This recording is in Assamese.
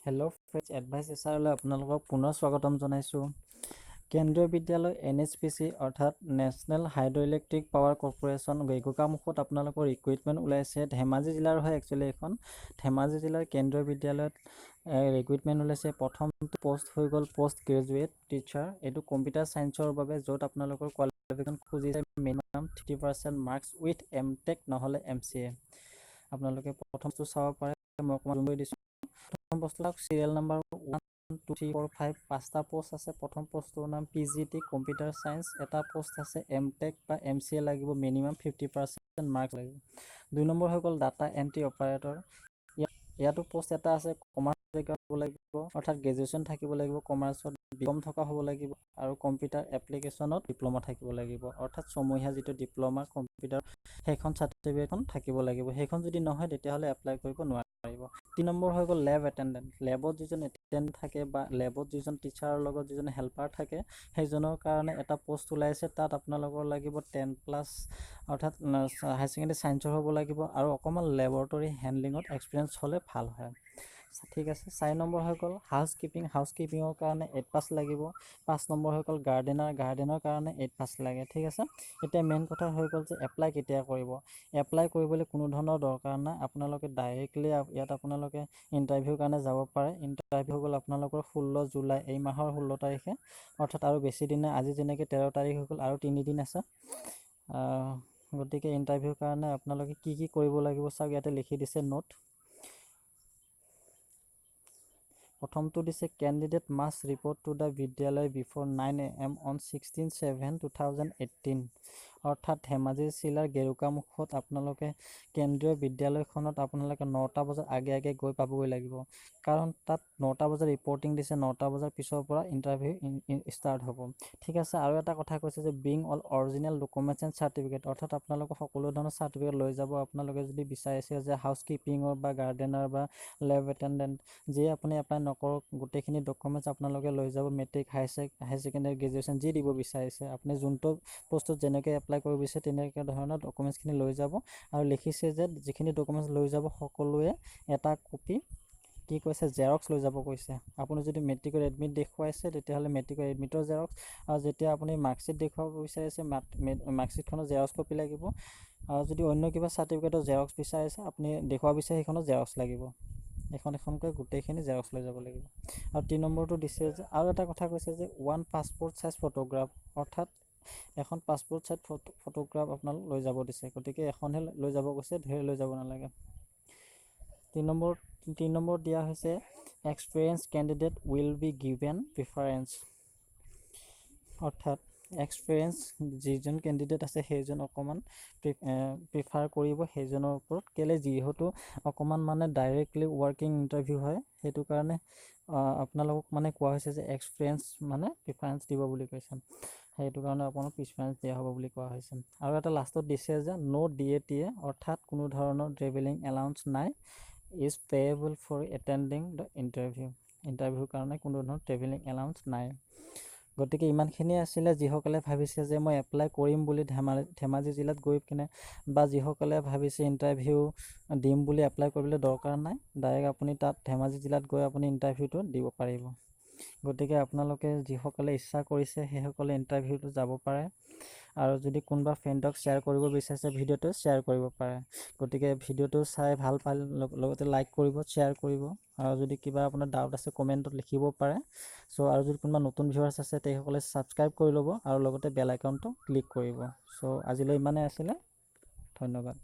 হেল্ল' ফ্ৰেণ্ডছ, এডভাইচ এছাৰলৈ আপোনালোকক পুনৰ স্বাগতম জনাইছোঁ। কেন্দ্ৰীয় বিদ্যালয় এনএইচপিচি, অৰ্থাৎ নেশ্যনেল হাইড্ৰ' ইলেক্ট্ৰিক পাৱাৰ কৰ্প'ৰেশ্যন, গোগামুখত আপোনালোকৰ ৰিক্ৰুইটমেণ্ট ওলাইছে। ধেমাজি জিলাৰ হয় একচুৱেলি এইখন। ধেমাজি জিলাৰ কেন্দ্ৰীয় বিদ্যালয়ত ৰিক্ৰুইটমেণ্ট ওলাইছে। প্ৰথমটো পষ্ট হৈ গ'ল পষ্ট গ্ৰেজুৱেট টিচাৰ। এইটো কম্পিউটাৰ ছায়েন্সৰ বাবে, য'ত আপোনালোকৰ কোৱালিফিকেশ্যন খুজিছে minimum 50% marks with M.Tech নহ'লে এমচিএ। আপোনালোকে প্ৰথমটো চাব পাৰে, মই অকণমান জুম কৰি দিছোঁ। প্ৰথম বস্তু চাওক, serial number 1, 2, 3, 4, 5, পাঁচটা পষ্ট আছে। প্ৰথম পষ্টটোৰ নাম পিজিটি কম্পিউটাৰ ছায়েন্স। এটা পষ্ট আছে, এম টেক বা এমচিএ লাগিব, মিনিমাম 50% মাৰ্কছ লাগিব। 2 নম্বৰ হৈ গ'ল ডাটা এণ্ট্ৰি অপাৰেটৰ। ইয়াতো পষ্ট এটা আছে। কমাৰ্চ হ'ব লাগিব, অৰ্থাৎ গ্ৰেজুৱেশ্যন থাকিব লাগিব, কমাৰ্চত বি কম থকা হ'ব লাগিব আৰু কম্পিউটাৰ এপ্লিকেশ্যনত ডিপ্ল'মা থাকিব লাগিব, অৰ্থাৎ ছমহীয়া যিটো ডিপ্ল'মা কম্পিউটাৰ, সেইখন চাৰ্টিফিকেটখন থাকিব লাগিব। সেইখন যদি নহয়, তেতিয়াহ'লে এপ্লাই কৰিব নোৱাৰিব। 3 নম্বৰ হৈ গ'ল লেব এটেণ্ডেণ্ট। লেবত যিজন এটেণ্ডেণ্ট থাকে বা লেবত যিজন টিচাৰৰ লগত যিজন হেল্পাৰ থাকে, সেইজনৰ কাৰণে এটা পষ্ট ওলাইছে। তাত আপোনালোকৰ লাগিব 10 প্লাছ, অৰ্থাৎ হায়াৰ ছেকেণ্ডেৰী ছায়েন্সৰ হ'ব লাগিব আৰু অকণমান লেবৰেটৰী হেণ্ডলিঙত এক্সপিৰিয়েঞ্চ হ'লে ভাল হয়। ঠিক আছে। 4 নম্বৰ হৈ গ'ল হাউচ কিপিং। হাউচ কিপিঙৰ কাৰণে 8 পাছ লাগিব। 5 নম্বৰ হৈ গ'ল গাৰ্ডেনাৰ। গাৰ্ডেনৰ কাৰণে 8 পাছ লাগে। ঠিক আছে। এতিয়া মেইন কথা হৈ গ'ল যে এপ্লাই কেতিয়া কৰিব? এপ্লাই কৰিবলৈ কোনো ধৰণৰ দৰকাৰ নাই। আপোনালোকে ডাইৰেক্টলি ইয়াত আপোনালোকে ইণ্টাৰভিউৰ কাৰণে যাব পাৰে। ইণ্টাৰভিউ হৈ গ'ল আপোনালোকৰ 16 জুলাই, এই মাহৰ 16 তাৰিখে, অৰ্থাৎ আৰু বেছি দিন নাই। আজি যেনেকৈ 13 তাৰিখ হৈ গ'ল, আৰু 3 দিন আছে। গতিকে ইণ্টাৰভিউৰ কাৰণে আপোনালোকে কি কি কৰিব লাগিব চাওক, ইয়াতে লিখি দিছে নোট। প্ৰথমটো দিছে, "Candidate must report to the Vidyalaya before 9 a.m. on 16/7/2018." অৰ্থাৎ ধেমাজি জিলাৰ গেৰুকামুখত আপোনালোকে কেন্দ্ৰীয় বিদ্যালয়খনত আপোনালোকে 9টা বজাৰ আগে আগে গৈ পাবগৈ লাগিব, কাৰণ তাত 9টা বজাত ৰিপৰ্টিং দিছে। 9টা বজাৰ পিছৰ পৰা ইণ্টাৰভিউ ষ্টাৰ্ট হ'ব। ঠিক আছে। আৰু এটা কথা কৈছে যে "Bring all original documents and certificate", অৰ্থাৎ আপোনালোকে সকলো ধৰণৰ চাৰ্টিফিকেট লৈ যাব। আপোনালোকে যদি বিচাৰিছে যে হাউচ কিপিঙৰ বা গাৰ্ডেনাৰ বা লেব এটেণ্ডেণ্ট, যিয়ে আপুনি এপ্লাই নকৰক, গোটেইখিনি ডকুমেণ্টছ আপোনালোকে লৈ যাব। মেট্ৰিক, হায়াৰ ছেকেণ্ডেৰী, গ্ৰেজুৱেশ্যন, যি দিব বিচাৰিছে আপুনি, যোনটো পষ্টত যেনেকৈ এপ্লাই কৰিব বিচাৰে, তেনেকৈ ধৰণৰ ডকুমেণ্টছখিনি লৈ যাব। আৰু লিখিছে যে যিখিনি ডকুমেণ্টছ লৈ যাব, সকলোৱে এটা কপি কি কৈছে, জেৰক্স লৈ যাব কৈছে। আপুনি যদি মেট্ৰিকৰ এডমিট দেখুৱাইছে, তেতিয়াহ'লে মেট্ৰিকৰ এডমিটৰ জেৰক্স আৰু যেতিয়া আপুনি মাৰ্কশ্বিট দেখুৱাব বিচাৰিছে, মাৰ্কশ্বিটখনৰ জেৰক্স কপি লাগিব। আৰু যদি অন্য কিবা চাৰ্টিফিকেটৰ জেৰক্স বিচাৰিছে, আপুনি দেখুৱাব বিচাৰে, সেইখনৰ জেৰক্স লাগিব। এখন এখনকৈ গোটেইখিনি জেৰক্স লৈ যাব লাগিব। আৰু 3 নম্বৰটো দিছে যে আৰু এটা কথা কৈছে যে ওৱান পাছপৰ্ট চাইজ ফটোগ্ৰাফ, অৰ্থাৎ এখন পাছপৰ্ট চাইজ ফটোগ্ৰাফ আপোনালোক লৈ যাব দিছে। গতিকে এখনহে লৈ যাব কৈছে, ধেৰ লৈ যাব নালাগে। 3 নম্বৰ দিয়া হৈছে, "Experience candidate will be given preference", অৰ্থাৎ এক্সপিৰিয়েঞ্চ যিজন কেণ্ডিডেট আছে, সেইজন অকণমান প্ৰিফাৰ কৰিব সেইজনৰ ওপৰত। কেলৈ, যিহেতু অকণমান মানে ডাইৰেক্টলি ৱাক ইন ইণ্টাৰভিউ হয়, সেইটো কাৰণে আপোনালোকক মানে কোৱা হৈছে যে এক্সপিৰিয়েঞ্চ মানে প্ৰিফাৰেঞ্চ দিব বুলি কৈছে। সেইটো কাৰণে আপোনাক প্ৰিফাৰেঞ্চ দিয়া হ'ব বুলি কোৱা হৈছে। আৰু এটা লাষ্টত দিছে যে ন' ডিএ টিএ, অৰ্থাৎ কোনো ধৰণৰ ট্ৰেভেলিং এলাউন্স নাই, is payable for attending the interview. ইণ্টাৰভিউৰ কাৰণে কোনো ধৰণৰ ট্ৰেভেলিং এলাউন্স নাই। গতিকে ইমানখিনিয়ে আছিলে। যিসকলে ভাবিছে যে মই এপ্লাই কৰিম বুলি ধেমাজি জিলাত গৈ কিনে বা যিসকলে ভাবিছে ইণ্টাৰভিউ দিম বুলি, এপ্লাই কৰিবলৈ দৰকাৰ নাই। ডাইৰেক্ট আপুনি তাত ধেমাজি জিলাত গৈ আপুনি ইণ্টাৰভিউটো দিব পাৰিব। গতিকে আপোনালোকে যিসকলে ইচ্ছা কৰিছে, সেইসকলে ইণ্টাৰভিউটো যাব পাৰে। আৰু যদি কোনোবা ফ্ৰেণ্ডক শ্বেয়াৰ কৰিব বিচাৰিছে, ভিডিঅ'টো শ্বেয়াৰ কৰিব পাৰে। গতিকে ভিডিঅ'টো চাই ভাল পালে লগতে লাইক কৰিব, শ্বেয়াৰ কৰিব আৰু যদি কিবা আপোনাৰ ডাউট আছে, কমেণ্টত লিখিব পাৰে। চ' আৰু যদি কোনোবা নতুন ভিউৱাৰ্ছ আছে, তেসকলে ছাবস্ক্ৰাইব কৰি ল'ব আৰু লগতে বেল আইকনটো ক্লিক কৰিব। চ' আজিলৈ ইমানেই আছিলে। ধন্যবাদ।